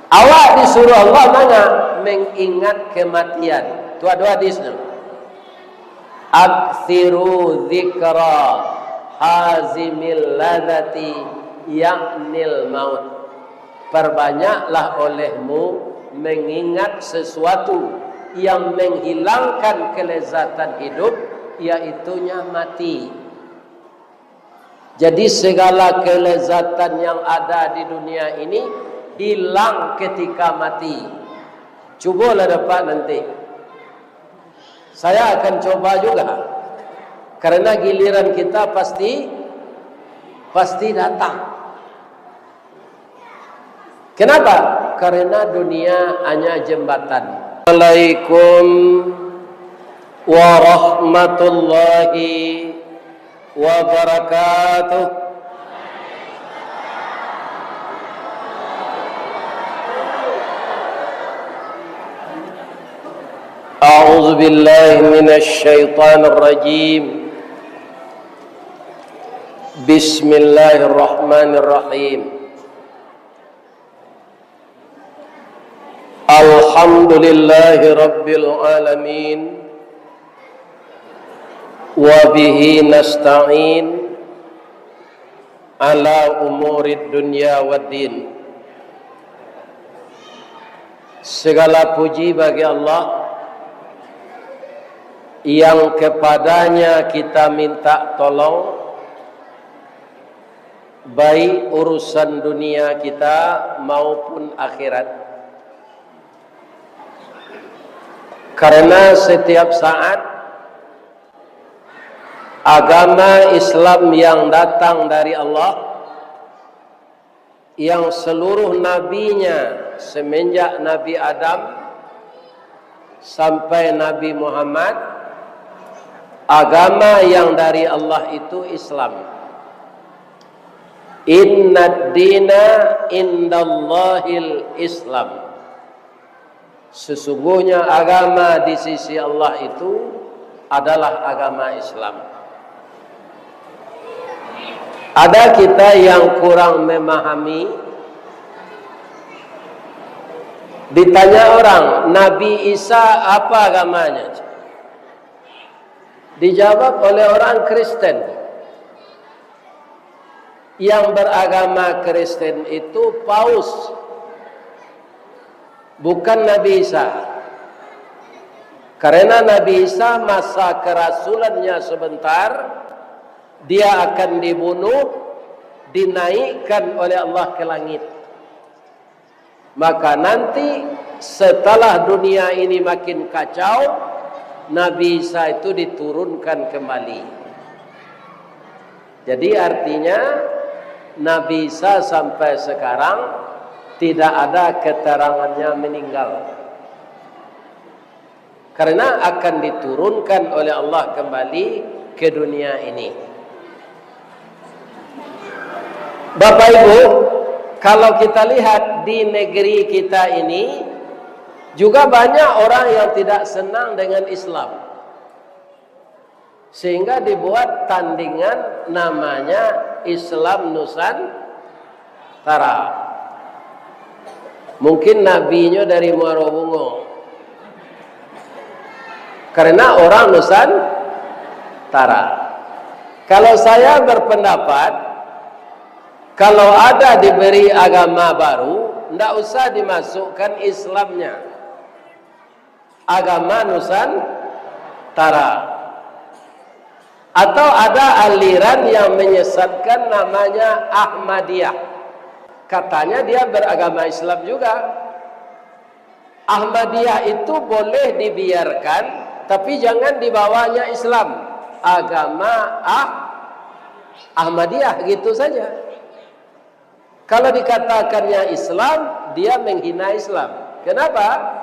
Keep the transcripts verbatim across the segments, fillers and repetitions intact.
Awak disuruh Allah manga? Mengingat kematian. Tu ado hadisnyo. "Aktsiru dzikra hazimil ladzati, yaknil maut." Perbanyaklah olehmu mengingat sesuatu yang menghilangkan kelezatan hidup, yaitunya mati. Jadi, segala kelezatan yang ada di dunia ini hilang ketika mati. Cubolah dapat nanti. Saya akan coba juga. Karena giliran kita pasti, pasti datang. Kenapa? Karena dunia hanya jembatan. Assalamualaikum warahmatullahi wabarakatuh. A'udzu billahi minasy syaithanir rajim. Bismillahirrahmanirrahim. Alhamdulillahi rabbil alamin. Wa bihi nasta'in ala umurid dunya waddin. Segala puji bagi Allah, yang kepadanya kita minta tolong, baik urusan dunia kita maupun akhirat. Karena setiap saat, agama Islam yang datang dari Allah, yang seluruh nabinya semenjak Nabi Adam sampai Nabi Muhammad, agama yang dari Allah itu Islam. "Innad dina indallahil Islam." Sesungguhnya agama di sisi Allah itu adalah agama Islam. Ada kita yang kurang memahami, ditanya orang, "Nabi Isa apa agamanya?" Dijawab oleh orang Kristen, yang beragama Kristen itu paus, bukan Nabi Isa. Karena Nabi Isa masa kerasulannya sebentar, dia akan dibunuh, dinaikkan oleh Allah ke langit. Maka nanti, setelah dunia ini makin kacau, Nabi Isa itu diturunkan kembali. Jadi, artinya, Nabi Isa sampai sekarang tidak ada keterangannya meninggal. Karena akan diturunkan oleh Allah kembali ke dunia ini. Bapak Ibu, kalau kita lihat di negeri kita ini, juga banyak orang yang tidak senang dengan Islam. Sehingga dibuat tandingan namanya Islam Nusantara. Mungkin nabinyo dari Muaro Bungo. Karena orang Nusantara. Kalau saya berpendapat, kalau ada diberi agama baru, ndak usah dimasukkan Islamnya. Agama Nusantara. Atau ada aliran yang menyesatkan namanya Ahmadiyah. Katanya dia beragama Islam juga. Ahmadiyah itu boleh dibiarkan, tapi jangan dibawanya Islam. Agama Ah-, Ahmadiyah gitu saja. Kalau dikatakannya Islam, dia menghina Islam. Kenapa?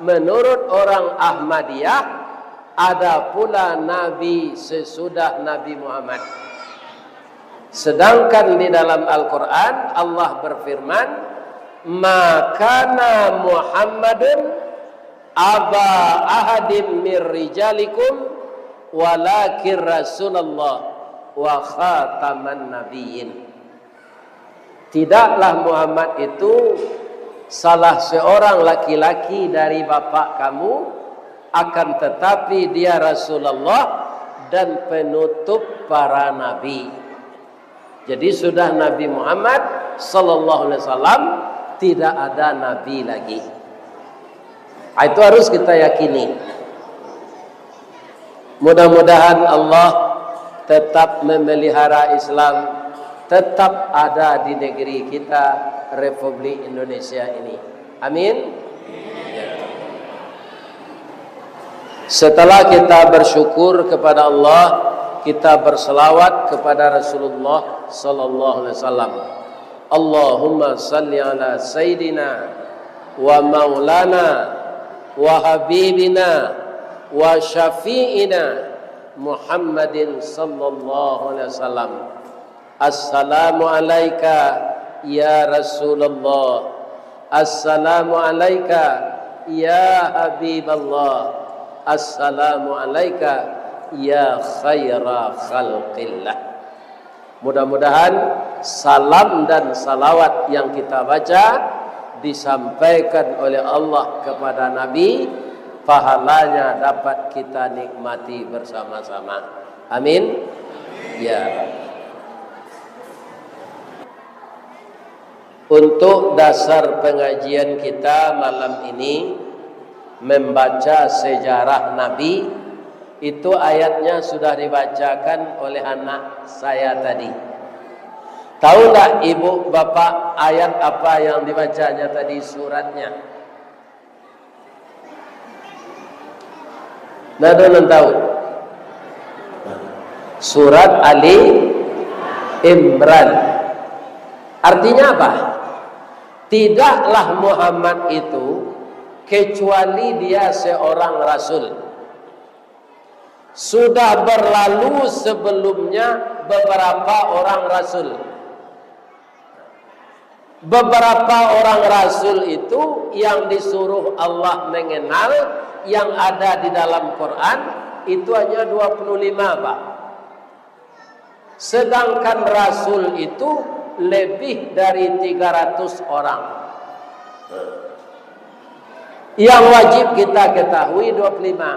Menurut orang Ahmadiyah, ada pula nabi sesudah Nabi Muhammad. Sedangkan di dalam Al-Quran, Allah berfirman, "Ma kana Muhammadun aba ahadim mir rijalikum, walakin Rasulullah wa khataman nabiyyin." Tidaklah Muhammad itu salah seorang laki-laki dari bapak kamu, akan tetapi dia Rasulullah dan penutup para nabi. Jadi sudah Nabi Muhammad sallallahu alaihi wasallam, tidak ada nabi lagi. Ah, itu harus kita yakini. Mudah-mudahan Allah tetap memelihara Islam, tetap ada di negeri kita, Republik Indonesia ini. Amin. Setelah kita bersyukur kepada Allah, kita berselawat kepada Rasulullah sallallahu alaihi wasallam. Allahumma salli ala sayyidina wa maulana wa habibina wa syafi'ina Muhammadin sallallahu alaihi wasallam. Assalamu alaika ya Rasulullah. Assalamu alaika ya Habiballah. Assalamu alaika ya khaira khalqillah. Mudah-mudahan salam dan salawat yang kita baca disampaikan oleh Allah kepada Nabi, pahalanya dapat kita nikmati bersama-sama. Amin. Ya. Untuk dasar pengajian kita malam ini, membaca sejarah Nabi, itu ayatnya sudah dibacakan oleh anak saya tadi. Tahu nggak ibu bapak ayat apa yang dibacanya tadi, suratnya? Nah, ado nan tahu? Surat Ali Imran. Artinya apa? Tidaklah Muhammad itu kecuali dia seorang rasul. Sudah berlalu sebelumnya beberapa orang rasul. Beberapa orang rasul itu yang disuruh Allah mengenal, yang ada di dalam Quran, itu hanya dua puluh lima, Pak. Sedangkan rasul itu lebih dari tiga ratus orang. Yang wajib kita ketahui dua puluh lima.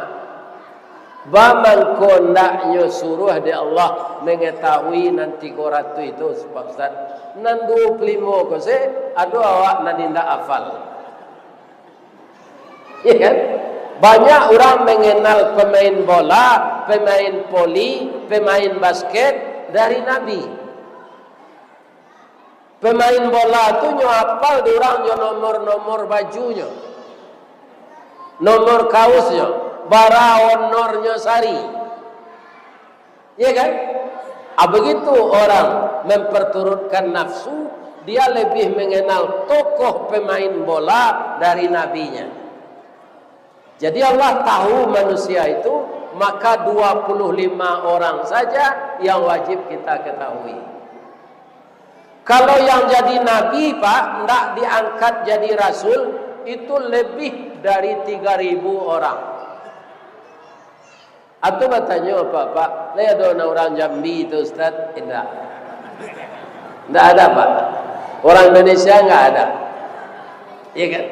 Ba mangko ndaknyo suruah dek Allah mangatahui nan tigo ratuih tu, Pak Ustaz. Nan duo puluah limo ko se, ado awak nan indak afal. Iya kan? Banyak urang manganal pamain bola, pamain voli, pamain basket dari Nabi. Pamain bola tu nyo apal di urang jo nomor-nomor bajunyo, nomor kausnyo, bara honornyo sari. Iya kan? Ah, begitu orang memperturutkan nafsu, dia lebih mengenal tokoh pemain bola dari nabinya. Jadi Allah tahu manusia itu, maka dua puluh lima orang saja yang wajib kita ketahui. Kalau yang jadi nabi, Pak, ndak diangkat jadi rasul, itu lebih dari tiga ribu orang. Atau batanyo, Pak, Pak, lai ado nan urang Jambi tu, Ustaz? Indak. Ndak ada, Pak. Orang Indonesia nggak ada. Iya kan?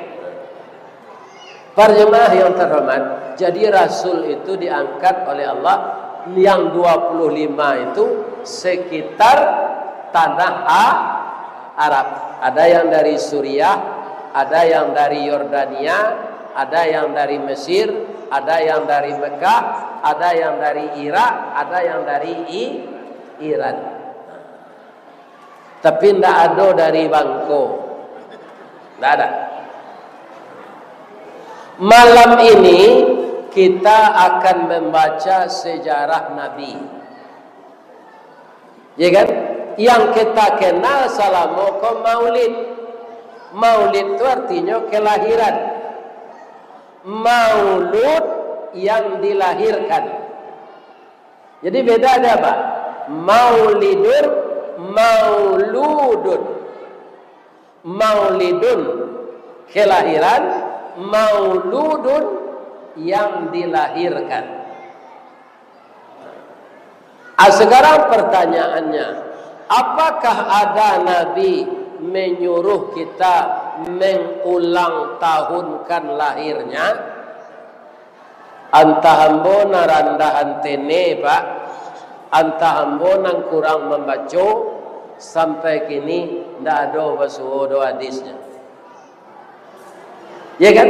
Para jemaah yang terhormat, jadi rasul itu diangkat oleh Allah, yang dua puluh lima itu sekitar tanah A-, Arab. Ada yang dari Suriah, ada yang dari Yordania, ada yang dari Mesir, ada yang dari Mekah, ada yang dari Irak, ada yang dari I-, Iran. Tapi ndak ado dari Bangko. Ndak ada. Malam ini kita akan membaca sejarah Nabi. Ya kan? Yang kita kenal salamo ko Maulid. Maulid tu artinyo kelahiran. Maulud yang dilahirkan. Jadi beda ada apa? Maulidun, mauludun. Maulidun, kelahiran, mauludun, yang dilahirkan. Ah, sekarang pertanyaannya, apakah ada Nabi menyuruh kita mengulang tahunkan lahirnya, antah ambo nan randah antene, Pak, antah ambo nan kurang mambaco, sampai kini ndak ado basuo doh hadisnyo. Ya kan?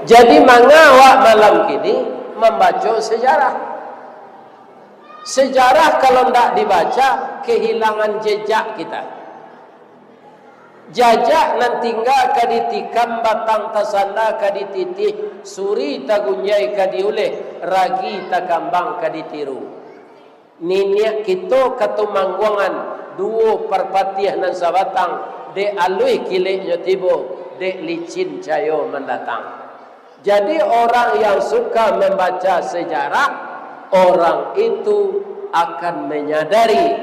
Jadi, manga awak malam kini mambaco sejarah? Sejarah kalau ndak dibaca, kehilangan jejak kita. Jajak nan tingga ka ditikam, batang tasanda ka dititih, suri tagunjai ka diuleh, ragi takambang ka ditiru. Niniak kito Katumangguangan, duo Parpatiah nan sabatang, dek aluih kileknyo tibo, dek licin cayo mandatang. Jadi, orang yang suka membaca sejarah, orang itu akan menyadari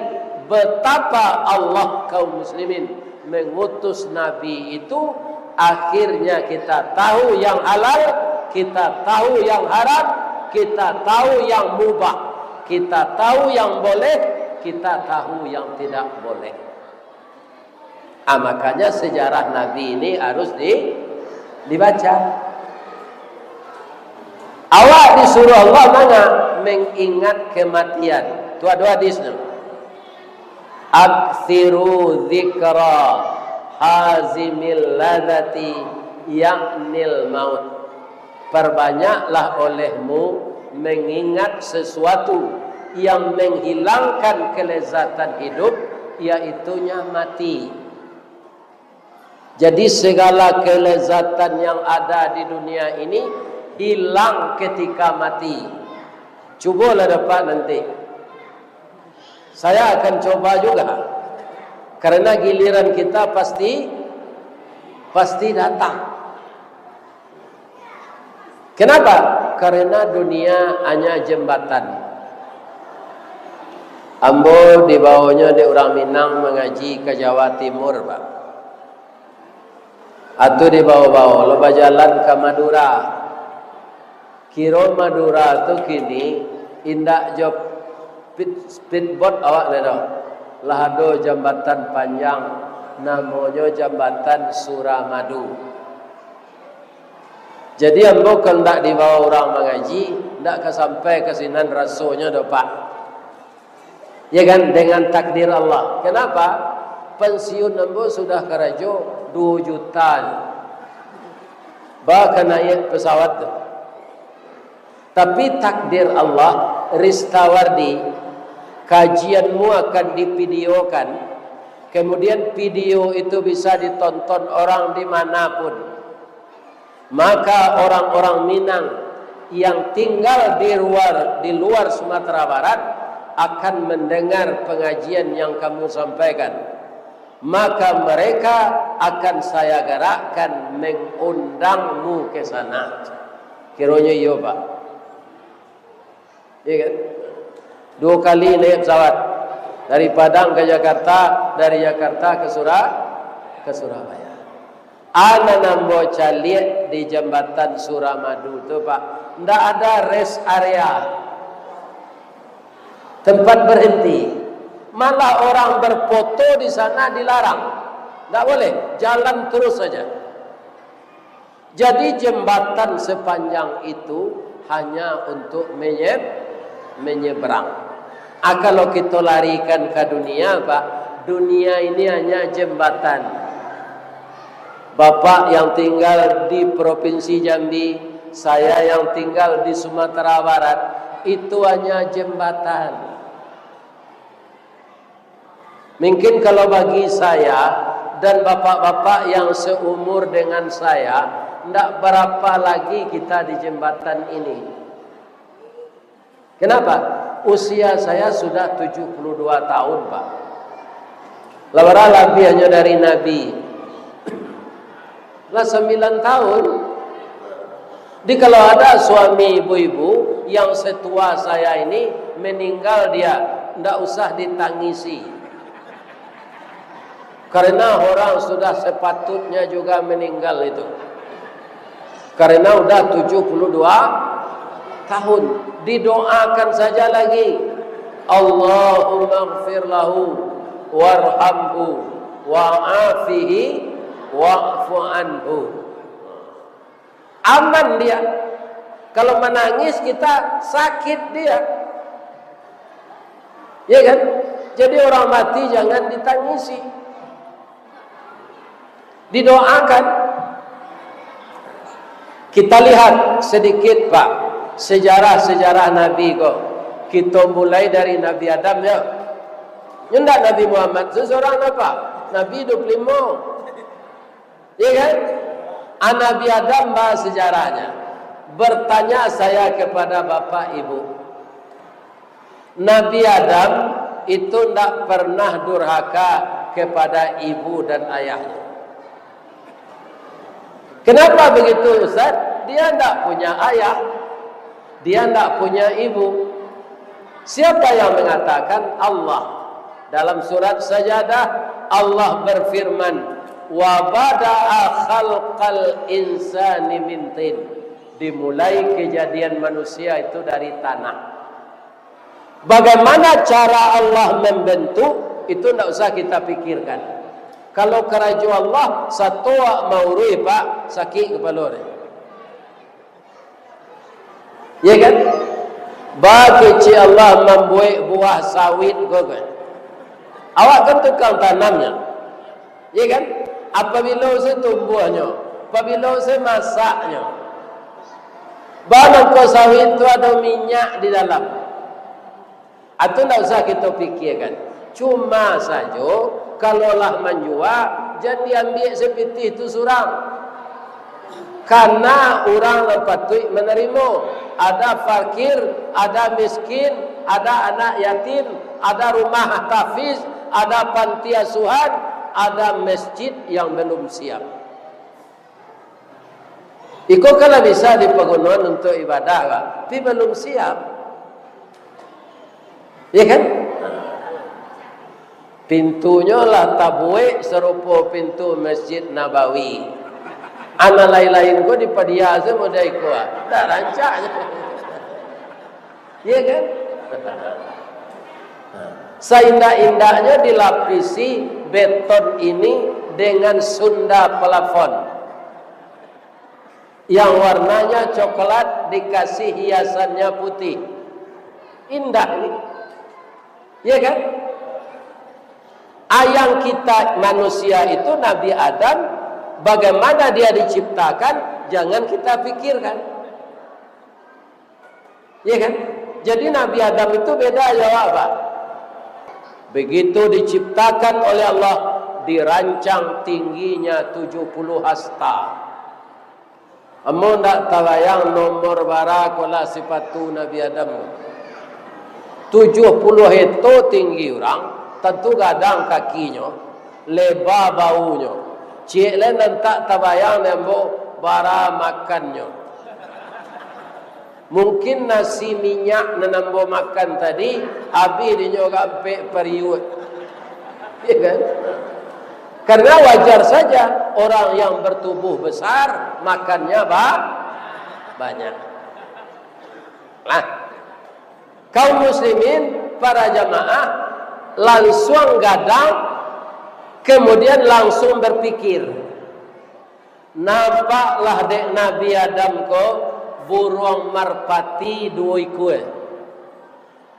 betapa Allah, kaum muslimin, mengutus Nabi itu. Akhirnya kita tahu yang halal, kita tahu yang haram, kita tahu yang mubah, kita tahu yang boleh, kita tahu yang tidak boleh. Ah, makanya sejarah Nabi ini harus di-, dibaca. Awak disuruh Allah manga? Mengingat kematian. Tu ado hadis tu. "Aktsiru dzikra hazimil ladzati, yaknil maut." Parbanyaklah olehmu mengingat sesuatu yang menghilangkan kelezatan hidup, yaitunya mati. Jadi, segala kelezatan yang ada di dunia ini hilang ketika mati. Cubolah dapat nanti. Saya akan coba juga. Karena giliran kita pasti, pasti datang. Kenapa? Karena dunia hanya jembatan. Ambo dibaonyo dek urang Minang mangaji ka Jawa Timur, Pak. Atu dibawo-bawo lo bajalan ka Madura. Kiro Madura tu kini indak jo speed-, speedboat awak lai doh. Lah ado jambatan panjang, namonyo Jambatan Suramadu. Jadi, ambo kalau ndak dibawa urang mangaji, ndak ka sampai ka sinan rasonyo doh, Pak. Ya kan, dengan takdir Allah. Kenapa? Pensiun ambo sudah karajo duo juta. Ba ka naiak pesawat tu. Tapi takdir Allah, Ristawardi, kajianmu akan divideokan. Kemudian video itu bisa ditonton orang di mana pun. Maka orang-orang Minang yang tinggal di luar, di luar Sumatera Barat akan mendengar pengajian yang kamu sampaikan. Maka mereka akan saya gerakkan mengundangmu ke sana. Kironyo iyo, Pak. Iya kan? Dua kali naik pesawat. Dari Padang ke Jakarta, dari Jakarta ke Sura-, ke Surabaya. Anan ambo caliak di Jambatan Suramadu tu, Pak. Ndak ada rest area. Tempat berhenti. Malah orang berfoto di sana dilarang. Ndak boleh. Jalan terus saja. Jadi, jembatan sepanjang itu hanya untuk menye-, menyeberang. Ah, kalau kita larikan ke dunia, Pak, dunia ini hanya jembatan. Bapak yang tinggal di Provinsi Jambi, saya yang tinggal di Sumatera Barat, itu hanya jembatan. Mungkin kalau bagi saya dan bapak-bapak yang seumur dengan saya, ndak berapa lagi kita di jembatan ini. Kenapa? Usia saya sudah tujuh puluh dua tahun, Pak. Lah bara labiahnyo dari Nabi. Lah sambilan tahun. Jadi, kalau ada suami ibu-ibu yang setua saya ini meninggal, dia ndak usah ditangisi. Karena orang sudah sepatutnya juga meninggal itu. Karena udah tujuh puluh dua tahun. Didoakan saja lagi. Allahumma gfir lahu warhamhu wa'afihi wa'fu anhu. Aman dia. Kalau menangis kita, sakit dia. Ya kan? Jadi orang mati jangan ditangisi. Didoakan. Kita lihat sedikit, Pak, sejarah-sejarah Nabi ko. Kita mulai dari Nabi Adam, ya. Nyo ndak Nabi Muhammad seseorang apa? Nabi dua puluh lima. Ya kan? Ah, Nabi Adam ba sejarahnya. Bertanya saya kepada Bapak Ibu. Nabi Adam itu ndak pernah durhaka kepada ibu dan ayahnya. Kenapa begitu, Ustaz? Dia ndak punya ayah, dia ndak punya ibu. Siapa yang mengatakan? Allah. Dalam surat Sajadah, Allah berfirman, "Wa bada'a khalqal insani min tin." Dimulai kejadian manusia itu dari tanah. Bagaimana cara Allah membentuk, itu ndak usah kita pikirkan. Kalau karajo Allah, satoak mauruih, Pak, sakik kapalo deh. Ya kan? Ba kecek Allah mambuek buah sawit ko kan. Awak kan tukang tanamnya. Ya kan? Apabila usai tumbuahnyo, apabila usai masaknyo, ba mangko sawit tu ado minyak di dalam. Atau ndak usah kita pikirkan. Cuma sajo, kalau lah manjua, jan diambiak sapitih tu surang. Karena urang nan patuik manarimo. Ada fakir, ada miskin, ada anak yatim, ada rumah tahfiz, ada panti asuhan, ada masjid yang belum siap. Iko kan lah bisa dipagunoan untuak ibadah, Pak, tapi balum siap. Ya kan? Pintunyo lah tabuek sarupo pintu Masjid Nabawi. Anak lain-lain ko dipadia se model iko, ah. Ndak rancak. Ya kan? Saindak-indaknyo dilapisi beton ini dengan sunda plafon yang warnanya coklat dikasih hiasannya putih. Indah ni. Ya kan? Ayang kita manusia itu Nabi Adam, bagaimana dia diciptakan, jangan kita pikirkan. Ya kan? Jadi Nabi Adam itu beda jo awak, Pak. Begitu diciptakan oleh Allah, dirancang tingginya tujuh puluh hasta. Ambo ndak tabayang nomor bara ko lah sipatu Nabi Adam. Tujuh puluh heto tinggi urang, tantu gadang kakinyo, leba bawunyo. Ciek lai nan tak tabayang dek ambo bara makannyo. Mungkin nasi minyak nan ambo makan tadi, abih dinyo ka ampek pariuak. Ya kan? Karena wajar saja, orang yang bertubuh besar, makannya ba-, banyak. Nah, kaum muslimin, para jamaah, langsung gadang, kemudian langsung berpikir. Nampaklah dek Nabi Adam ko buruang marpati duo ikua.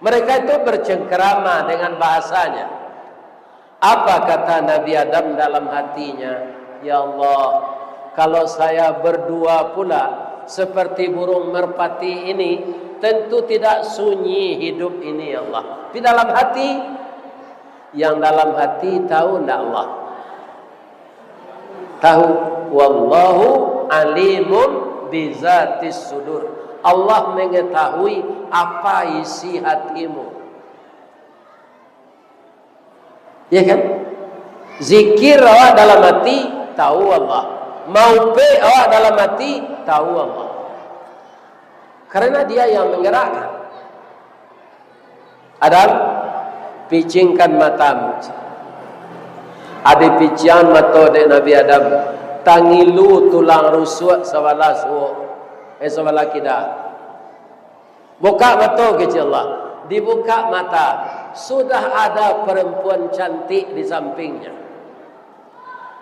Mereka itu bercengkerama dengan bahasanya. Apa kata Nabi Adam dalam hatinya? "Ya Allah, kalau saya berdua pula seperti burung merpati ini, tentu tidak sunyi hidup ini, ya Allah." Tapi dalam hati, yang dalam hati tahu ndak Allah? Tahu. "Wallahu alimun bizatis sudur." Allah mengetahui apa isi hatimu. Ya kan? Zikir awak dalam hati, tahu Allah. Maupek awak dalam hati, tahu Allah. Karena Dia yang menggerakkan. Adam, picingkan matamu. Ado piciang mato dek Nabi Adam, tangilu tulang rusuak sabalah suok, eh, sabalah kida. Bukak mato, kecek Allah. Dibukak mata, sudah ada perempuan cantik di sampingnya.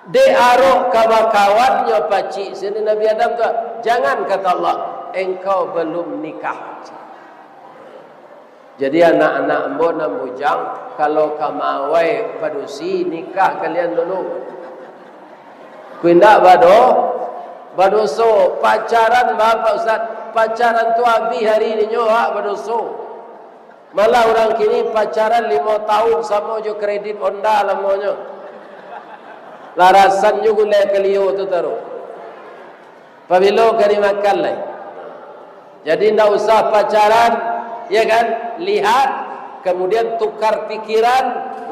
Dek arok ka bakawannyo pacik sini Nabi Adam tu, "Jangan," kata Allah, "engkau belum nikah." Jadi anak-anak ambo nan bujang, kalau ka maawai padusi, nikah kalian dulu. Kok indak bado-, badoso. Pacaran ba, Pak Ustaz, pacaran tu abih ari ninyo, awak badoso. Malah urang kini pacaran limo taun samo jo kredit Honda lamonyo. Larasan jo gulai kalio tu taruih. Pabilo ka dimakan lai? Jadi ndak usah pacaran, ya kan? Lihat, kemudian tukar pikiran,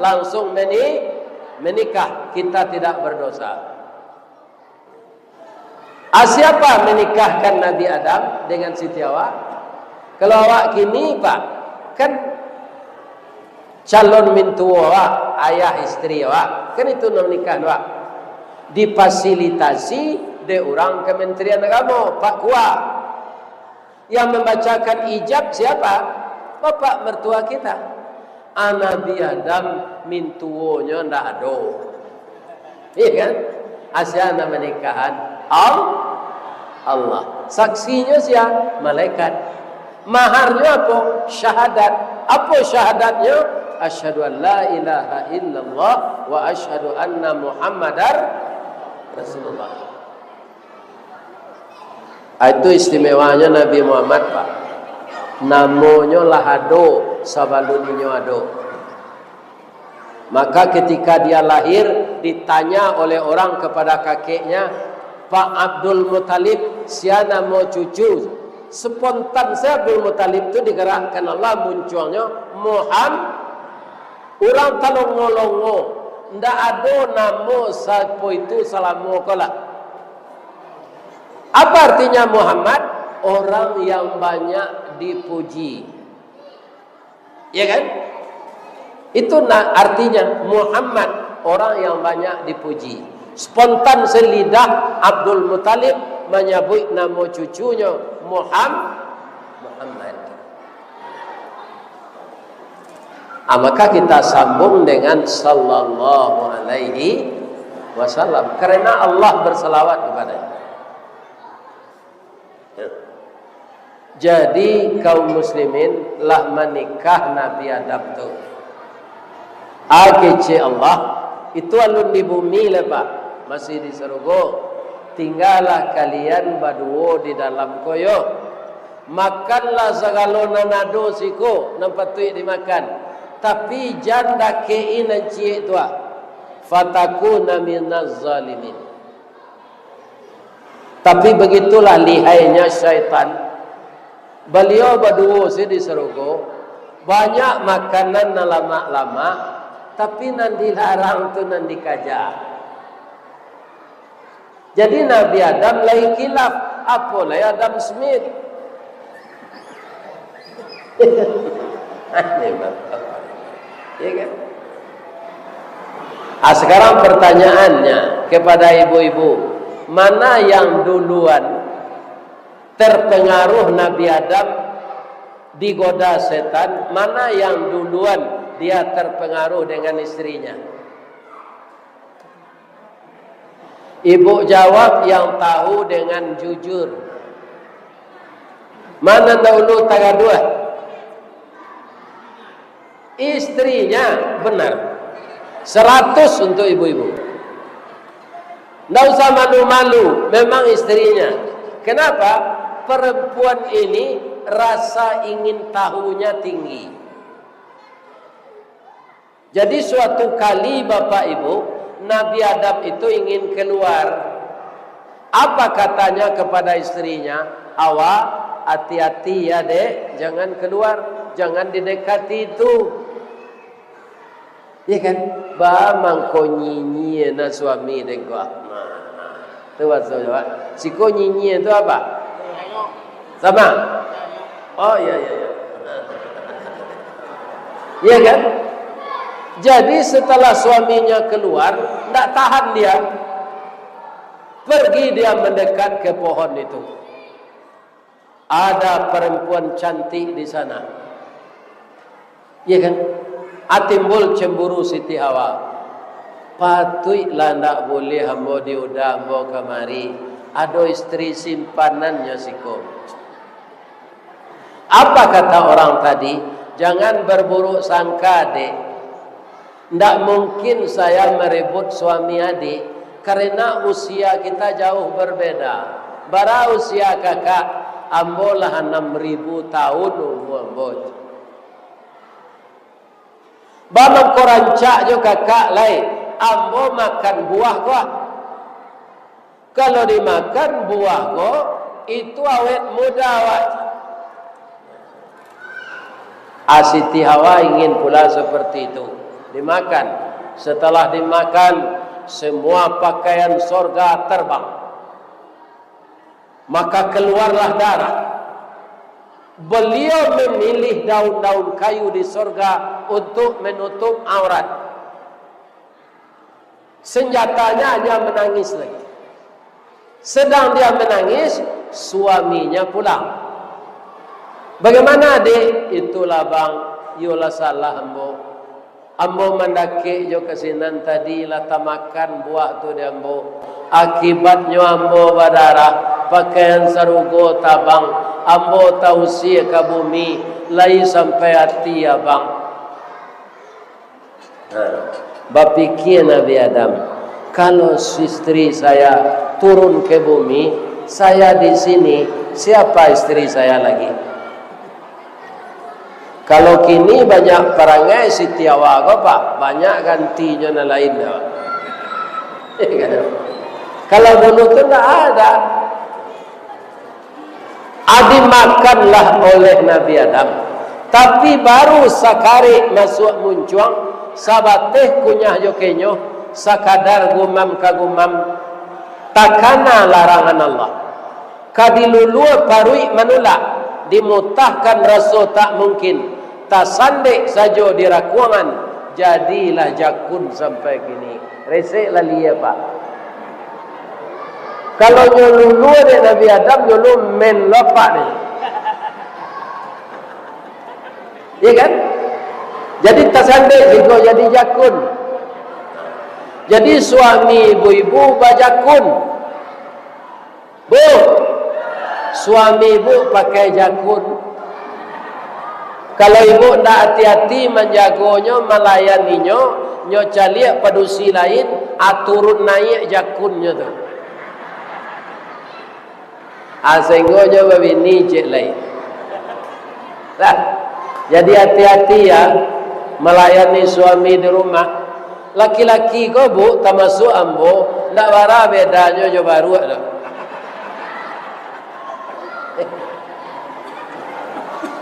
langsung meni-, menikah. Kita tidak berdosa. Ah, siapa menikahkan Nabi Adam dengan Siti Hawa? Kalau awak kini, Pak, kan calon mintuo awak, ayah isteri awak, kan itu nan menikah awak. Difasilitasi dek urang Kementerian Agamo, Pak Kua. Yang membacakan ijab siapa? Bapak mertua kita. Ah, Nabi Adam mintuonyo ndak ado. Iya kan? Asa nan manikahan Al-, Allah. Saksinyo sia? Malaikat. Maharnyo apo? Syahadat. Apo syahadatnyo? Asyhadu an la ilaha illallah wa asyhadu anna Muhammadar Rasulullah. Ah, itu istimewanyo Nabi Muhammad, Pak. Namonyo lah ado sabalun inyo ado. Maka ketika dia lahir, ditanya oleh orang kepada kakeknya, "Pak Abdul Muthalib, sia namo cucu?" Spontan saja Abdul Muthalib tu digerakkan Allah, muncuangnyo Muham-, urang talongo-longo, ndak ado namo sapo itu salamo ko lah. Apa artinya Muhammad? Orang yang banyak dipuji. Ya kan? Itu na-, artinya Muhammad, orang yang banyak dipuji. Spontan salidah Abdul Muthalib manyabuik namo cucunyo Muham-, Muhammad. Ah, maka kita sambung dengan sallallahu alaihi wasallam, karena Allah bersalawat kepadanya. Jadi, kaum muslimin, lah manikah Nabi Adam tu. Ah, kecek Allah, itu alun di bumi lai, Pak, masih di sarugo. Tinggalah kalian baduo di dalam ko yo. Makanlah sagalo nan ado siko, nan patuik dimakan. Tapi, jan dakek-i nan ciek tu, ah. Fatakuna minaz zalimin. Tapi, begitulah lihainya syaitan. Baliau baduo se di sarugo, banyak makanan nan lamak-lamak, tapi, nan dilarang tu nan dikaja. Jadi, Nabi Adam lai kilaf, apo lai Adam Smith. Aneh banget. Ya kan? Ah, sekarang pertanyaannya kepada ibu-ibu, mana yang duluan terpengaruh Nabi Adam digoda setan, mana yang duluan dia terpengaruh dengan istrinya? Ibu jawab yang tahu dengan jujur. Mana dahulu tagaduah? Istrinya, benar. Seratus untuk ibu-ibu. Ndak usah malu-malu, memang istrinya. Kenapa? Perempuan ini rasa ingin tahunya tinggi. Jadi, suatu kali, Bapak Ibu, Nabi Adam itu ingin keluar. Apa katanya kepada istrinya? "Hawa, hati-hati ya, Dek, jangan keluar, jangan didekati itu." Ya kan? Ba mangko nyinyia na suami dek ko. Nah, nah. Tu bahaso Jawa. Siko nyinyia tu apa? Sama? Oh, iya, iya, iya. Iya kan? Jadi, setelah suaminya keluar, ndak tahan dia. Pergi dia mendekat ke pohon itu. Ada perempuan cantik di sana. Iya kan? Ah, timbul cemburu Siti Hawa. Patuiklah ndak buliah ambo diuda ambo kamari, ado istri simpanannyo siko. Apa kata orang tadi? Jangan berburuk sangka, Dek. Ndak mungkin saya merebut suami adik, karena usia kita jauh berbeda. Bara usia kakak? Ambo lah anam ribu tahun umua ambo. Ba mangko rancak jo kakak lai, ambo makan buah ko. Kalau dimakan buah ko, itu awet muda awak. Ah, Siti Hawa ingin pula seperti itu. Dimakan. Setelah dimakan, semua pakaian sorga terbang. Maka keluarlah darah. Beliau memilih daun-daun kayu di sorga untuk menutup aurat. Senjatanya hanya menangis lagi. Sedang dia menangis, suaminya pulang. "Bagaimana, Dek?" "Itulah, Bang, iyolah salah ambo. Ambo mandakek jo ka sinan tadi, lah tamakan buah tu di ambo. Akibatnyo ambo badarah, pakaian sarugo tabang, ambo tausia ka bumi, lai sampai ati, Abang." Ha, bapikia Nabi Adam, "Kalau istri saya turun ke bumi, saya di sini, siapa istri saya lagi?" Kalau kini banyak parangai Siti Hawa ko, Pak, banyak gantinyo nan lain tu. Kalau dulu tu ndak ada. Ah, dimakanlah oleh Nabi Adam. Tapi baru sakarek masuak muncuang, sabateh kunyah jo kenyo, sakadar gumam ka gumam, takana larangan Allah. Ka dilulua paruik manulak, dimutahkan raso tak mungkin, tasandek sajo di rakuangan, jadilah jakun sampai kini. Resek lah lia, Pak. Kalau nyo lulua dek Nabi Adam, nyo lumen lo apak ni. Iya kan? Jadi tasandek siko jadi jakun. Jadi suami ibu-ibu bajakun. Bu, suami ibu pakai jakun. Kalau ibu ndak ati-ati manjagonyo, malayaninyo, nyo caliak padusi lain, ah, turun naiak jakunnyo tu. Ah, sahinggo nyo babini ciek lai. Lah, jadi ati-ati ya, malayani suami di rumah. Laki-laki ko, Bu, tamasuak ambo, ndak bara bedanyo jo baruak tu.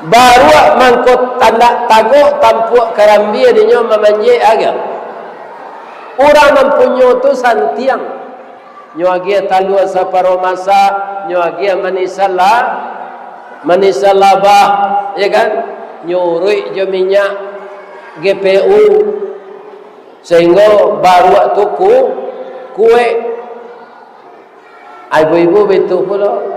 Baruak mangko tandak tagok tampuak karambia dinyo mamanjek agiah. Urang nan punyo tu santiang. Nyo agiah talua saparo masak, nyo agiah manisan la-, manisan labah, ya kan? Nyo uruik jo minyak G P U, sahinggo baruak tu ku-, kuek. Ibu-ibu baitu pulo.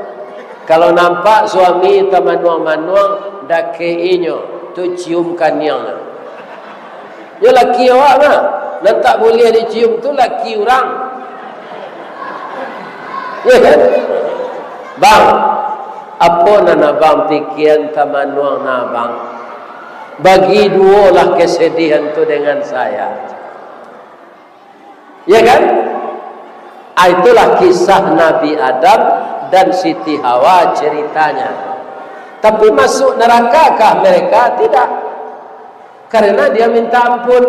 Kalau nampak suami tamanuang-manuang, dakek inyo, tu cium kaniang. Yo laki awak mah, nan tak buliah dicium tu laki urang. Ya kan? Bang, apo nan abang pikian tamanuang na abang? Bagi duolah kesedihan tu dengan saya. Ya kan? Ah, itulah kisah Nabi Adam dan Siti Hawa ceritanya. Tapi masuk nerakakah mereka? Tidak. Karena dia minta ampun.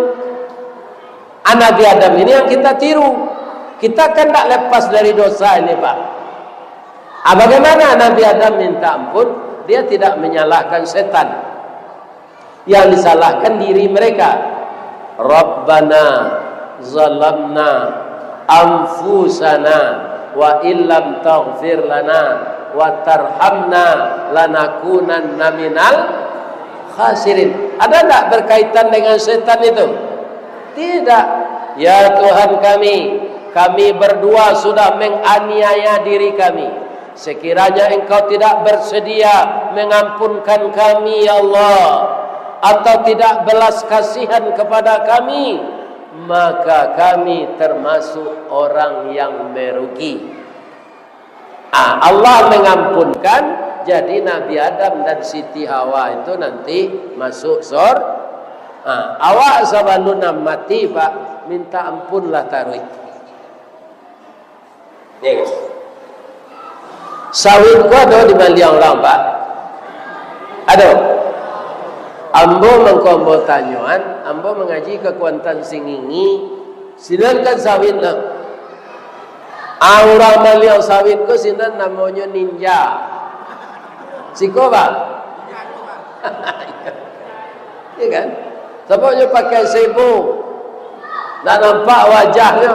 Ah, Nabi Adam ini yang kita tiru. Kita kan tidak lepas dari dosa ini, Pak. Ah, bagaimana Nabi Adam minta ampun? Dia tidak menyalahkan setan. Yang disalahkan diri mereka. "Rabbana zalamna anfusana wa illam taghfir lana wa tarhamna lanakunanna minal khasirin." Ada ndak berkaitan dengan setan itu? Tidak. "Ya Tuhan kami, kami berdua sudah menganiaya diri kami. Sekiranya Engkau tidak bersedia mengampunkan kami, ya Allah, atau tidak belas kasihan kepada kami, maka kami termasuk orang yang merugi. Ah, Allah mengampunkan, jadi Nabi Adam dan Siti Hawa itu nanti masuk sor-, ah, awak sabalun mati, Pak, minta ampunlah taruih. Yo. Sawit ko ado di maliang urang, Pak? Ado. Ambo mangko ambo tanyoan, ambo mangaji ka Kuantan Singingi, sinan kan sawit lah. Ah, urang maliang sawit ko sinan namonyo ninja. Siko, Pak? Yo kan? Sabab nyo pakai sebo, ndak nampak wajahnyo.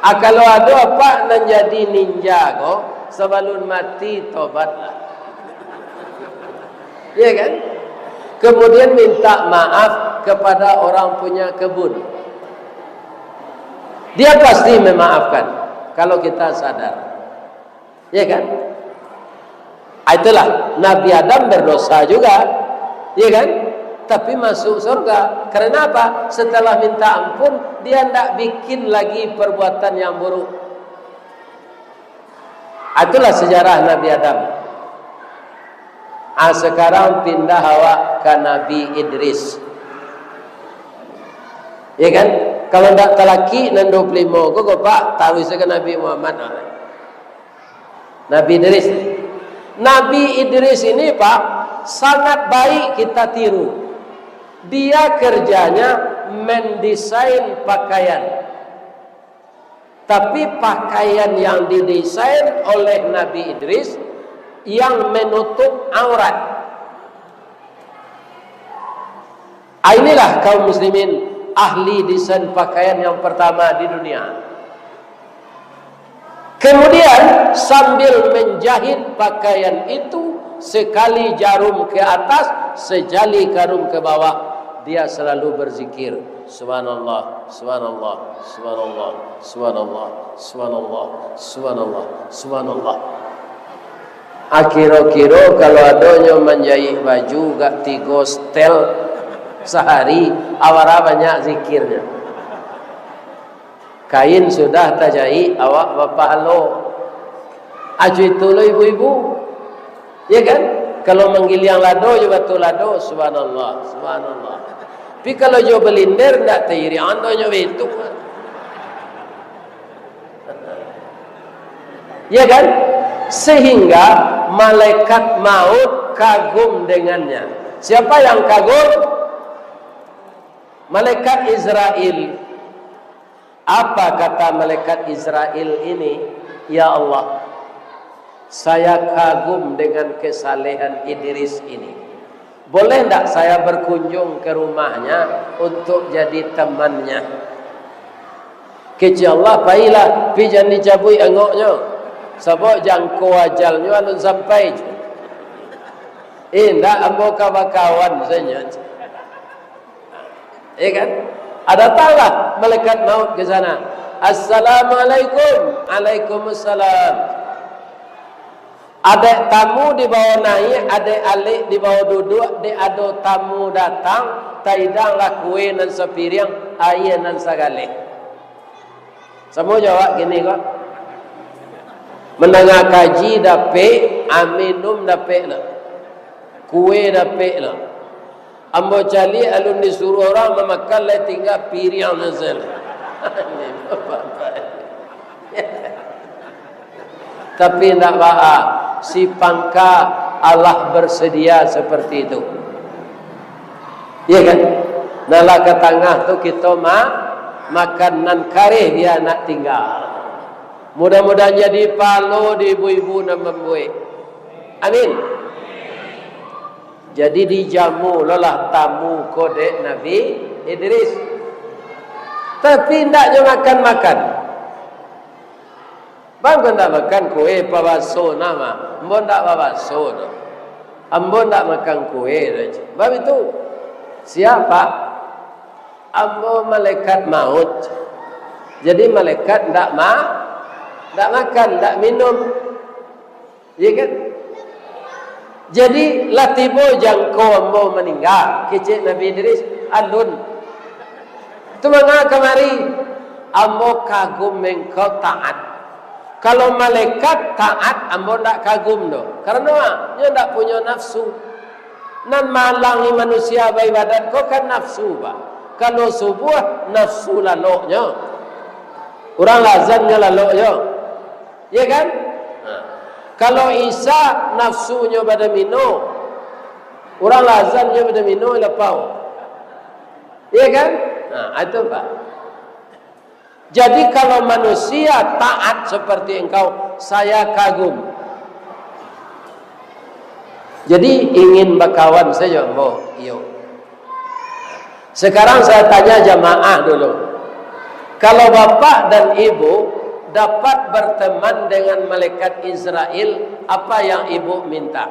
Ah, kalau ado apak nan jadi ninja ko, sabalun mati, tobatlah. Yo kan? Kemudian minta maaf kepada orang punya kebun. Dia pasti memaafkan kalau kita sadar. Ya kan? Ah, itulah, Nabi Adam berdosa juga. Ya kan? Tapi masuk surga. Karena apa? Setelah minta ampun, dia ndak bikin lagi perbuatan yang buruk. Ah, itulah sejarah Nabi Adam. Ah, sekarang pindah awak ka Nabi Idris. Ya kan? Kalau ndak talakik nan dua puluh limo ko, ko, Pak, taruih se ka Nabi Muhammad. Nabi Idris. Nabi Idris ini, Pak, sangat baik kita tiru. Dia kerjanya mendesain pakaian. Tapi pakaian yang didesain oleh Nabi Idris yang menutup aurat. Ah, inilah kaum muslimin ahli desain pakaian yang pertama di dunia. Kemudian, sambil menjahit pakaian itu, sekali jarum ke atas, sejali jarum ke bawah, dia selalu berzikir, "Subhanallah, subhanallah, subhanallah, subhanallah, subhanallah, subhanallah, subhanallah." Ah, kiro-kiro kalau adonyo manjahit baju gak tigo setel sahari, awara banyak zikirnyo. Kain sudah tajahit, awak bapahalo. Ajo itu lo ibu-ibu. Ya kan? Kalau manggiliang lado jo batu lado, subhanallah, subhanallah. Tapi kalau jo balinder, ndak tairiang, andonyo betuk. Ya kan? Sehingga malaikat maut kagum dengannya. Siapa yang kagum? Malaikat Israel. Apa kata malaikat Israel ini? "Ya Allah, saya kagum dengan kesalehan Idris ini. Boleh ndak saya berkunjung ke rumahnya untuk jadi temannya?" Kecek Allah, "Pailah, tapi jan dicabuik angoknyo, sabab jangko ajalnyo alun sampai." "Eh, ndak, ambo ka bakawan sajo." Ya kan? Ah, datanglah malaikat maut ke sana. "Assalamualaikum." "Alaikumsalam." Adek tamu dibawa naik, adek alek dibawa duduak, dek ado tamu datang, taidanglah kue nan sapiriang, aia nan sagaleh. Samo jo awak kini ko. Mandanga kaji dapek, ah, minum dapek lo. Kue dapek lo. Ambo caliak alun disuruah urang mamakan, lai tingga piriang nan sajo. Tapi indak baa, si pangka Allah bersedia seperti itu. Iya kan? Nah, lah ka tangah tu kito ma-, makan nan kareh, bia nak tingga. Mudah-mudahan jadi palo di ibu-ibu nan mambuek. Amin. Jadi dijamu lo lah tamu ko dek Nabi Idris. Tapi ndak nyo makan-makan. Bang, ko ndak makan kue, pabaso nama. Ambo ndak babaso doh. Ambo ndak makan kue doh. Bab itu, siapa? Ambo malaikat maut. Jadi malaikat ndak ma-, ndak makan, ndak minum. Iya kan? Jadi, lah tibo jangko ambo maningga, kecek Nabi Idris, alun. Tu manga kamari, ambo kagum engkau taat. Kalau malaikat taat, ambo ndak kagum doh. Karano nyo ndak punyo nafsu. Nan malangi manusia baibadat ko kan nafsu, Pak. Kalau subuah, nafsu laloknyo. Urang lah azan nyo laloknyo. Ya kan? Ha. Kalau Isya, nafsunyo badomino. Urang lah azan nyo badomino lapau. Ya kan? Ha, itu, Pak. Jadi, kalau manusia taat seperti engkau, saya kagum. Jadi, ingin bakawan sajo, ambo, iyo. Sekarang saya tanya jamaah dulu. Kalau bapak dan ibu dapat berteman dengan malaikat Israel, apa yang ibu minta?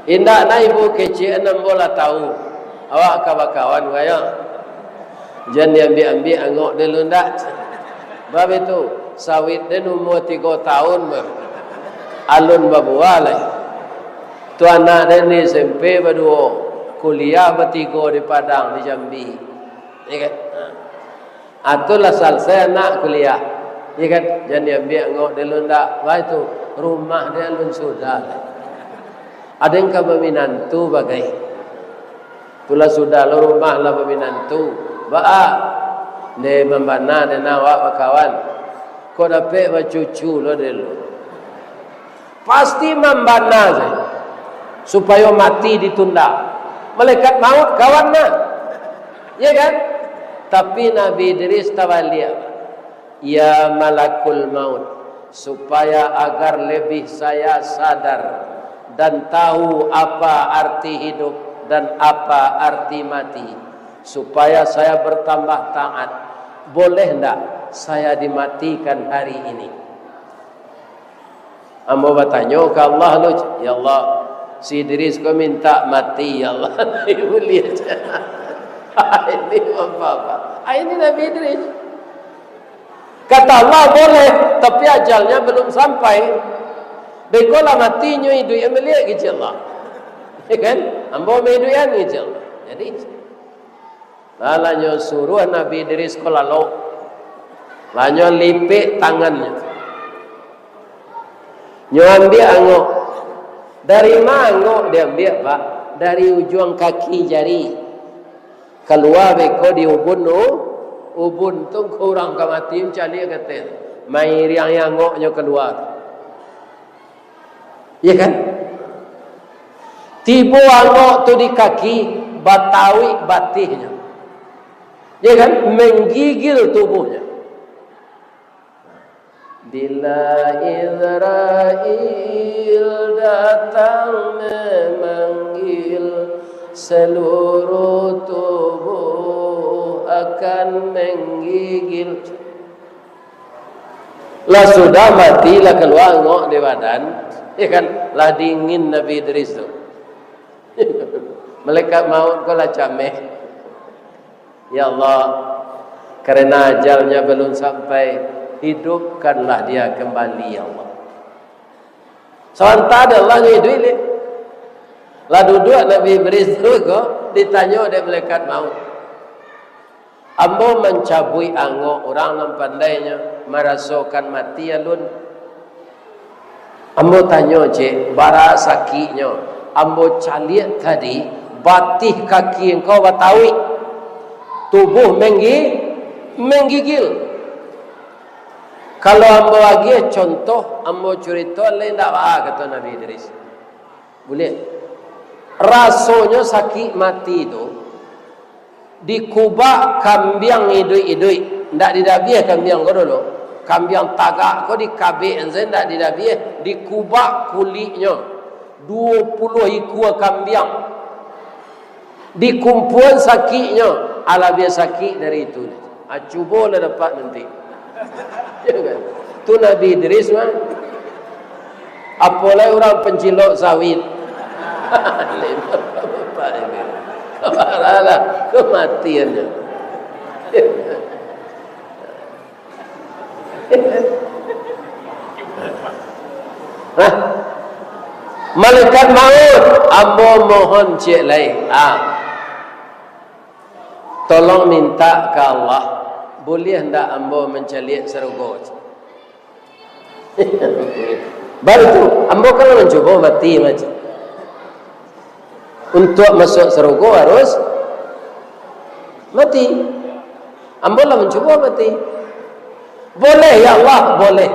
Indak nah, ibu kecek, ambo lah tahu. Awak ka bakawan ka yo. Jan diambiak-ambiak angok dulu ndak. Bab itu, sawit den umua tigo taun baru. Alun babuah lai. Tu anak den di S M P baduo, kuliah batigo di Padang, di Jambi. Ya kan? Ha. Atulah salasai anak kuliah. Ya kan? Jan diambiak angok dulu ndak. Baitu, rumah di alun sudah. Ado nan ka baminantu bagai. Tulah sudah lo rumah lah baminantu. Baa? Nde mambana den awak bakawan. Kok dapek bacucu lo dulu. Pasti mambana sajo, supayo mati ditunda. Malaikat maut kawan nah. Ya kan? Tapi Nabi Idris tabaliak. Ya malakul maut, supaya agar lebih saya sadar dan tahu apa arti hidup dan apa arti mati, supaya saya bertambah taat, boleh ndak saya dimatikan hari ini? Ambo batanyo ka Allah lo, "Ya Allah, si Idris ko mintak mati, ya Allah." Buliah. Ini apa-apa. Ah, ini Nabi Idris. Kata Allah, "Boleh, tapi ajalnya belum sampai." Beko lah mati nyo iduik maliek, kecek Allah. Ya kan? Ambo maiduikan, kecek Allah. Jadi, Lah, lah nyo suruah Nabi Idris ko lalok. Lah nyo lipek tangannyo. Nyo ambiak angok. Dari ma angok diambiak, Pak? Dari ujuang kaki jari. Kalua beko di ubun tu, ubun tu ko urang ka mati mancaliak kato. Mairiang angoknyo kalua. Ya kan? Tibo angok tu di kaki, batauik batihnyo. Ya kan? Menggigil tubuhnyo. Bila Izrail datang memanggil, seluruh tubuh akan menggigil. Lah sudah mati, lah kalua angok di badan, ya kan, lah dingin Nabi Idris tu. Malaikat maut ko lah cameh. Ya Allah, karena ajalnya belum sampai, hidupkanlah dia kembali, ya Allah. Sabanta dek Allah nyo iduik liak. Lah duduak Nabi Idris tu ko, ditanyo dek malaikat maut. Ambo mancabuik angok urang nan pandainyo, marasokan mati alun. Ambo tanyo ciek, bara sakiknyo? Ambo caliak tadi, batih kaki engkau batauik, tubuh menggi-, menggigil. Kalau ambo agiah contoh, ambo curito lai ndak baa, kato Nabi Idris. Buliah. Rasonyo sakik mati tu, dikubak kambiang iduik-iduik, ndak didabiah kambiang ko dulu. Kambiang tagak ko dikabek sajo, ndak didabiah, dikubak kuliknyo. Duo puluah ikua kambiang. Dikumpuan sakiknyo, alah labiah sakik dari itu. Ah, cubolah dapat nanti. Ya kan? Tu Nabi Idris mah. Apo lai urang pancilok sawit. Bapak ini. Kabaralah kematiannyo. Hah? Malaikat maut, ambo mohon ciek lai. Ah. Tolong minta ka Allah, buliah ndak ambo mancaliak sarugo? Baru tu, ambo kan lah mancubo mati macam. Untuak masuak sarugo harus mati. Ambo lah mancubo mati. Boleh, ya Allah, boleh.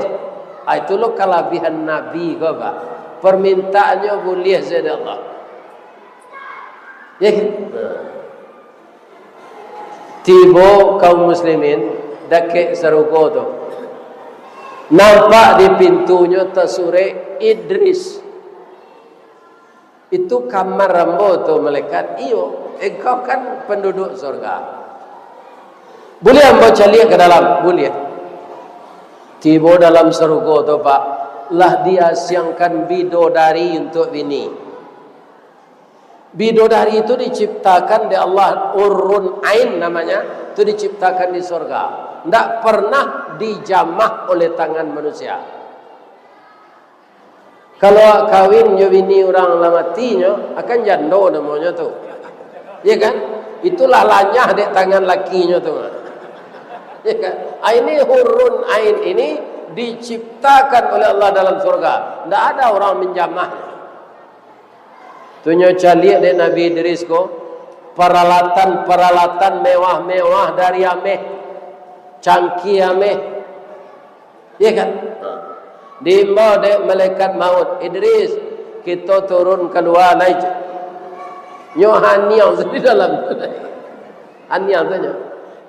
Ah, itu lo kalabihan Nabi ko, Pak. Permintaannyo buliah sajo dek Allah. Ya kan? Tibo kaum muslimin dakek sarugo tu. Nampak di pintunyo tasurek Idris. Itu kamar ambo tu, malaikat. Iyo, engkau kan penduduk surga. Buliah ambo caliak ka dalam? Buliah. Tibo dalam sarugo tu, Pak, lah diasiangkan bidodari untuak bini. Bidodari itu diciptakan dek Allah, hurun ain namanya, itu diciptakan di surga. Ndak pernah dijamah oleh tangan manusia. Kalau kawin jo bini urang lah mati nyo, akan jando namonyo tu. Ya kan? Itulah lanyah dek tangan lakinyo tu. Ya kan? Ah, ini hurun ain ini diciptakan oleh Allah dalam surga. Ndak ada orang menjamah. Tu nyo caliak dek Nabi Idris ko, paralatan-paralatan mewah-mewah dari ameh, cangkie ameh. Iya kan? Diimbau dek malaikat maut, "Idris, kito turun kalua lai." Nyo haniang di dalam. Haniang sajo.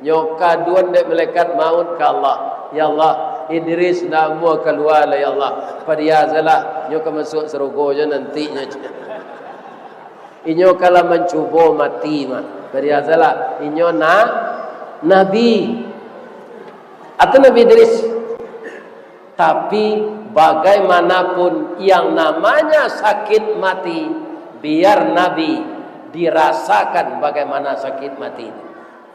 Nyo kaduan dek malaikat maut ka Allah, "Ya Allah, Idris ndak amuah kalua lai, ya Allah. Padia sajolah, nyo ka masuak sarugo jo nanti nyo." Inyo ka lah mancubo mati mah. Padia sajolah, inyo na-, nabi. Atau Nabi Idris. Tapi, bagaimanapun yang namanya sakit mati, biar Nabi dirasakan bagaimana sakit mati.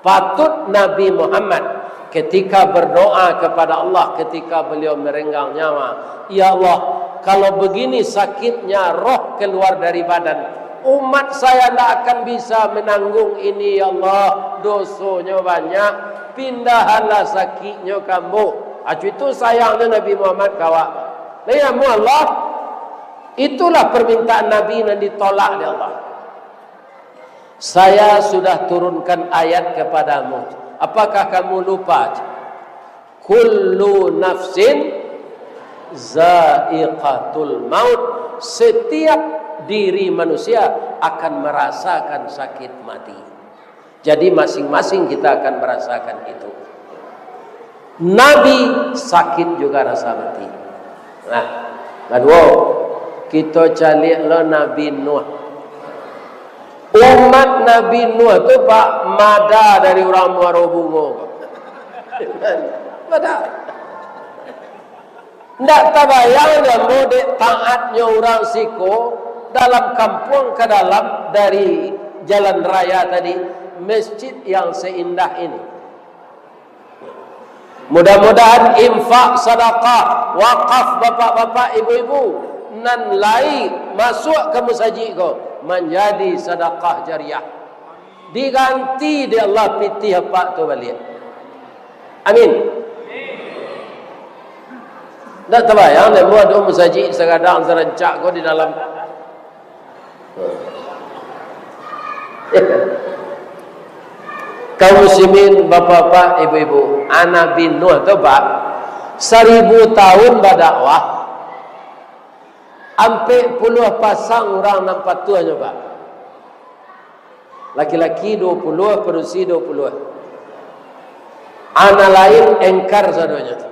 Patut Nabi Muhammad ketika berdoa kepada Allah, ketika beliau merenggang nyawa, "Ya Allah, kalau begini sakitnya roh keluar dari badan, umat saya ndak akan bisa menanggung ini, ya Allah, dosonyo banyak, pindahanlah sakiknyo ka ambo." Acu itu sayangnyo Nabi Muhammad ka awak. Nah, ya Allah, itulah permintaan Nabi nan ditolak dek Allah. "Saya sudah turunkan ayat kepadamu. Apakah kamu lupa?" "Kullu nafsin za'iqatul maut." Setiap diri manusia akan merasakan sakit mati. Jadi, masing-masing kita akan merasakan itu. Nabi sakit juga rasa mati. Nah, kaduo, kito caliak lo Nabi Nuh. Umat Nabi Nuh tu, Pak, mada dari urang Muaro Bungo. Mada. Ndak tabayang dek ambo dek taatnyo urang siko dalam kampuang ka dalam dari jalan raya tadi, masjid yang seindah ini. Mudah-mudahan infak, sadakah, wakaf bapak-bapak, ibu-ibu, nan lai masuak ka musajik ko, manjadi sadakah jariah. Diganti dek Allah pitih apak tu baliak. Amin. Ndak tabayang dek ambo ado musajik sagadang sarancak ko di dalam. Kaum muslimin, bapak-bapak, ibu-ibu, Nabi Nuh tu, Pak, saribu tahun badakwah, ampek puluah pasang urang nan patuahnyo, Pak. Laki-laki duo puluah, padusi duo puluah. Anak lain engkar sadonyo tu,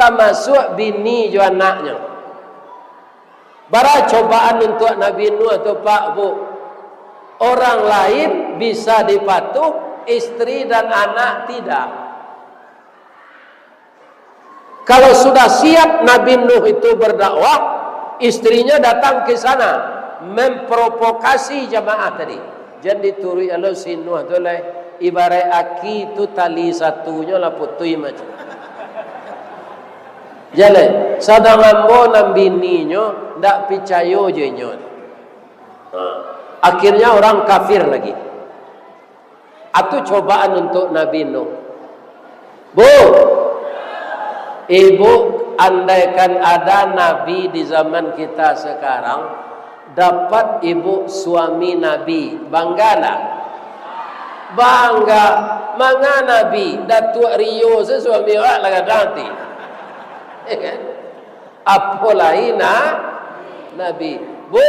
tamasuak bini jo anaknyo. Bara cobaan untuak Nabi Nuh tu, Pak, Bu. Orang lain bisa dipatuh, istri dan anak tidak. Kalau sudah siap Nabi Nuh itu berdakwah, istrinya datang ke sana, memprovokasi jamaah tadi. Jan dituruik alo si Nuh tu lai, ibaraik aki tu tali satunyo lah putuih macam. Jaleh, sadang ambo nan bininyo ndak picayo jo inyo. Ha. Akhirnya orang kafir lagi. Atu cobaan untuk Nabi Nuh. Bu, ibu, andaikan ada nabi di zaman kita sekarang, dapat ibu suami nabi, bangga ndak? Bangga. Manga nabi, Datuak Rio se suami awak lah gadang ati. Ya kan? Apo lai na-, nabi. Bu,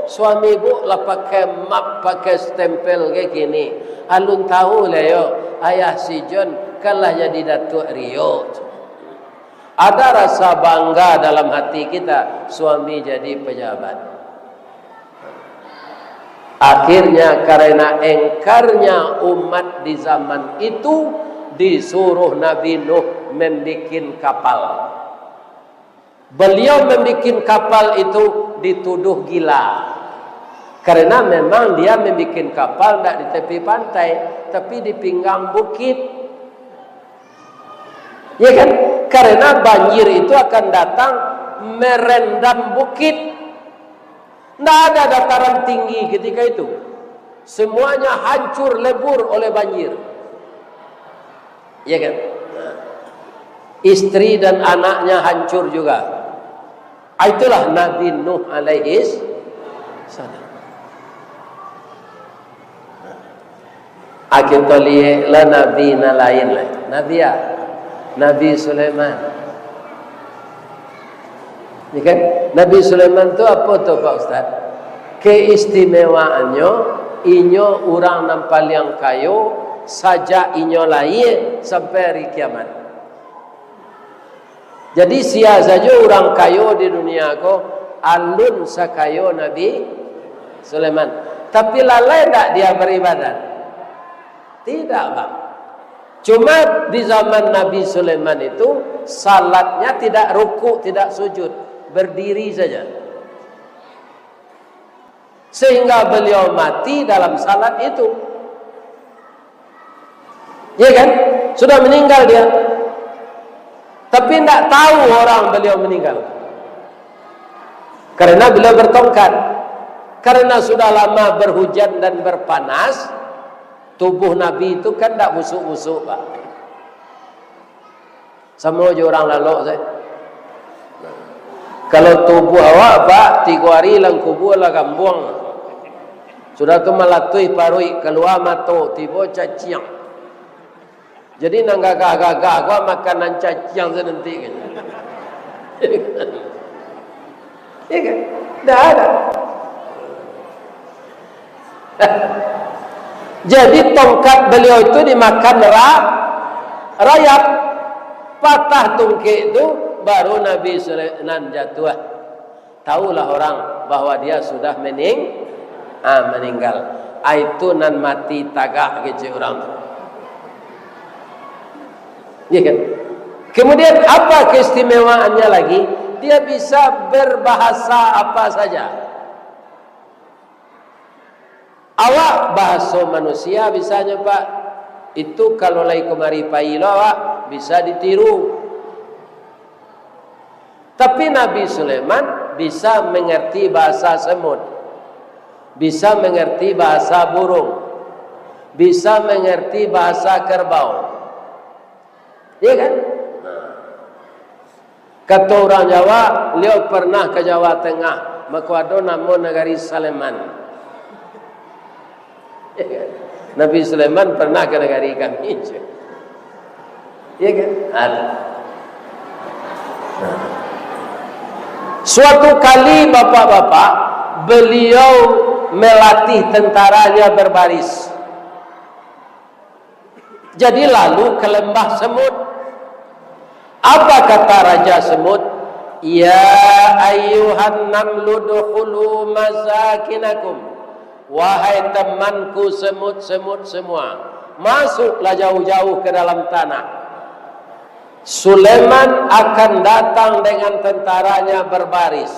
suami bu lah pakai map, pakai stempel kayak gini. Alun tahu lah yo, ayah si John kan lah jadi Datuak Rio. Ada rasa bangga dalam hati kita, suami jadi pejabat. Akhirnya, karena engkarnya umat di zaman itu, disuruh Nabi Nuh membikin kapal. Beliau membikin kapal itu dituduh gila. Karena memang dia membikin kapal ndak di tepi pantai, tapi di pinggang bukit. Ya kan? Karena banjir itu akan datang merendam bukit. Ndak ada dataran tinggi ketika itu. Semuanya hancur lebur oleh banjir. Ya kan? Istri dan anaknya hancur juga. Ah, itulah Nabi Nuh alaihis salam. Ah, kito liek lah nabi nan lain lah. Nabi a? Nabi Sulaiman. Ya kan? Nabi Sulaiman tu apo tu, Pak Ustaz? Keistimewaannyo, inyo urang nan paliang kayo sajak inyo lahia sampai hari kiamat. Jadi, sia sajo urang kayo di dunia ko, alun sakayo Nabi Sulaiman. Tapi, lalai ndak dia baribadat? Tidak, Bang. Cuma di zaman Nabi Sulaiman itu, salatnya tidak rukuk, tidak sujud, berdiri saja. Sehingga beliau mati dalam salat itu. Ya kan? Sudah meninggal dia. Tapi ndak tahu orang beliau meninggal. Karena beliau bertongkat. Karena sudah lama berhujan dan berpanas, tubuh Nabi itu kan ndak busuk-busuk, Pak. Samo jo urang lalok sajo. Kalau tubuh awak, Pak, tigo hari dalam kubua lah gambuang. Sudah tu malatuih paruik, kalua mato, tibo caciang. Jadi nan gagah-gagah ko makan nan caciang se nanti kan. Ya kan? Ndak ada. Jadi tongkat beliau itu dimakan ra-, rayap, patah tungkek tu, baru Nabi Sulaiman jatuah. Tahulah orang bahwa dia sudah mening-, ah, meninggal. Ah, itu nan mati tagak kecek urang tu. Ya kan? Kemudian apa keistimewaannya lagi? Dia bisa berbahasa apa saja. Awak bahaso manusia bisanyo, Pak. Itu kalau lai kumari pai lo awak, bisa ditiru. Tapi Nabi Sulaiman bisa mengerti bahasa semut, bisa mengerti bahasa burung, bisa mengerti bahasa kerbau. Iya kan? Nah. Kato urang Jawa, beliau pernah ka Jawa Tengah, mako ado namo nagari Sleman. Iya kan? Nabi Sulaiman pernah ka nagari kami. Iya kan? Ada. Nah. Suatu kali, bapak-bapak, beliau melatih tentaranya berbaris. Jadi lalu ka lembah semut. Apa kata Raja Semut? "Ya ayyuhan namlu dukhulu masakinakum." Wahai temanku semut-semut semua, masuklah jauh-jauh ke dalam tanah. Sulaiman akan datang dengan tentaranya berbaris,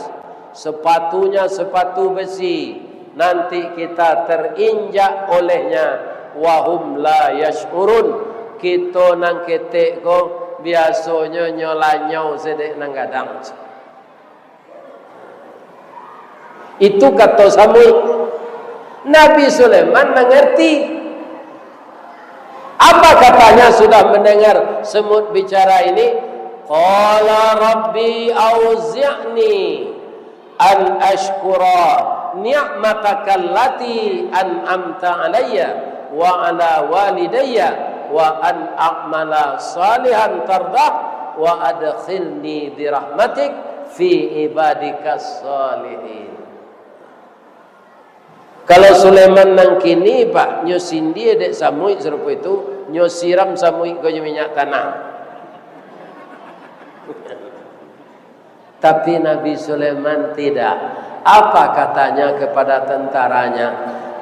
sepatunya sepatu besi, nanti kita terinjak olehnya, wahum la yash'urun. Kito nan ketek ko, biasonyo nyo lanyau sedek nan gadang. Itu kato samuik. Nabi Sulaiman mangarti. Apa katanya sudah mendengar semut bicara ini? Qala rabbi auzi'ni an ashkura ni'mataka allati an'amta alayya wa ala walidayya wa an a'mala salihan tardah wa adkhilni birahmatik fi ibadikas salihin. Kalau Sulaiman nan kini, Pak, nyo sindia dek samuik sarupo itu, nyo siram samuik ko jo minyak tanah. Tapi Nabi Sulaiman tidak. Apa katanya kepada tentaranya?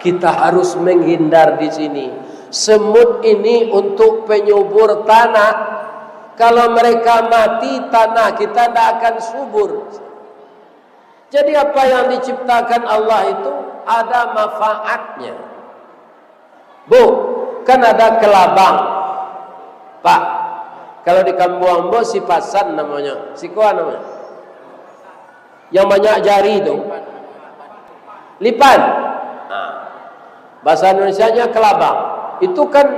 Kita harus menghindar di sini. Semut ini untuk penyubur tanah. Kalau mereka mati, tanah kita tidak akan subur. Jadi, apa yang diciptakan Allah itu ada manfaatnya. Bu, kan ada kelabang. Pak, kalau di kampuang ambo sipasan namonyo. Siko namonyo. Yang banyak jari tu. Lipan. Nah, bahasa Indonesianya kelabang. Itu kan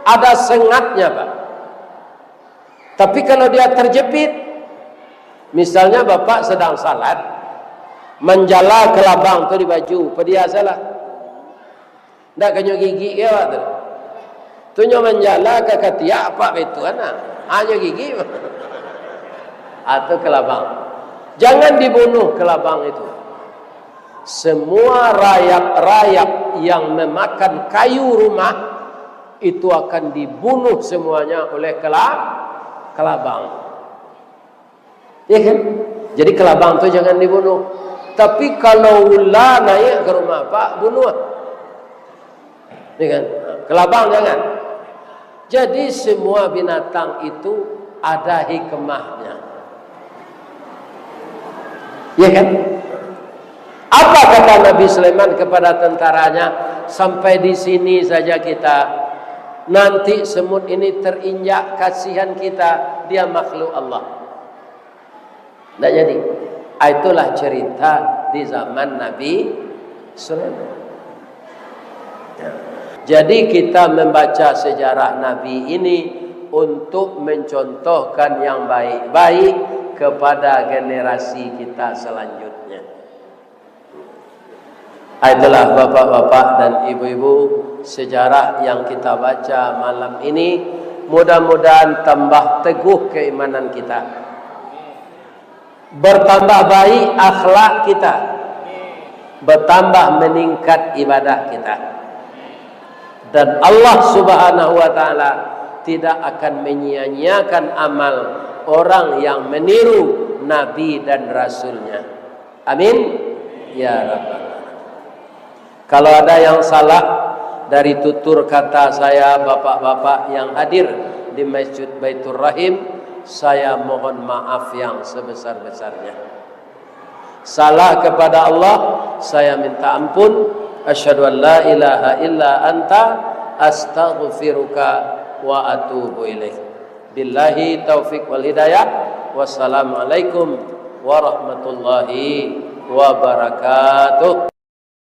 ada sengatnya, Pak. Tapi kalau dia terjepit, misalnya bapak sedang salat, manjala kelabang tu di baju, padiah salah. Ndak kanyo gigik ke awak tu? Tu nyo manjala ka katiak apak baitu kan, ah. Hanyo gigik. Ah, tu kelabang. Jangan dibunuh kelabang itu. Semua rayap-rayap yang memakan kayu rumah, itu akan dibunuh semuanya oleh kela-, kelabang. Ya kan? Jadi kelabang tu jangan dibunuh. Tapi kalau ula naik ke rumah apak, bunuh. Ya kan? Kelabang jangan. Jadi semua binatang itu ada hikmahnya. Ya kan? Apa kata Nabi Sulaiman kepada tentaranya? Sampai di sini saja kita. Nanti semut ini terinjak, kasihan kita, dia makhluk Allah. Ndak jadi. Ah, itulah cerita di zaman Nabi Sulaiman. Ya. Jadi kita membaca sejarah Nabi ini untuk mencontohkan yang baik-baik kepada generasi kita selanjutnya. Ah, itulah bapak-bapak dan ibu-ibu, sejarah yang kita baca malam ini. Mudah-mudahan tambah teguh keimanan kita. Bertambah baik akhlak kita. Bertambah meningkat ibadah kita. Dan Allah Subhanahu wa Ta'ala tidak akan menyia-nyiakan amal orang yang meniru Nabi dan Rasul-Nya. Amin. Ya Rabbal Alamin. Kalau ada yang salah dari tutur kata saya, bapak-bapak yang hadir di Masjid Baitur Rahim, saya mohon maaf yang sebesar-besarnya. Salah kepada Allah, saya minta ampun. Asyhadu an la ilaha illa anta, astaghfiruka wa atubu ilaik. Billahi taufik wal hidayah. Wassalamualaikum warahmatullahi wabarakatuh.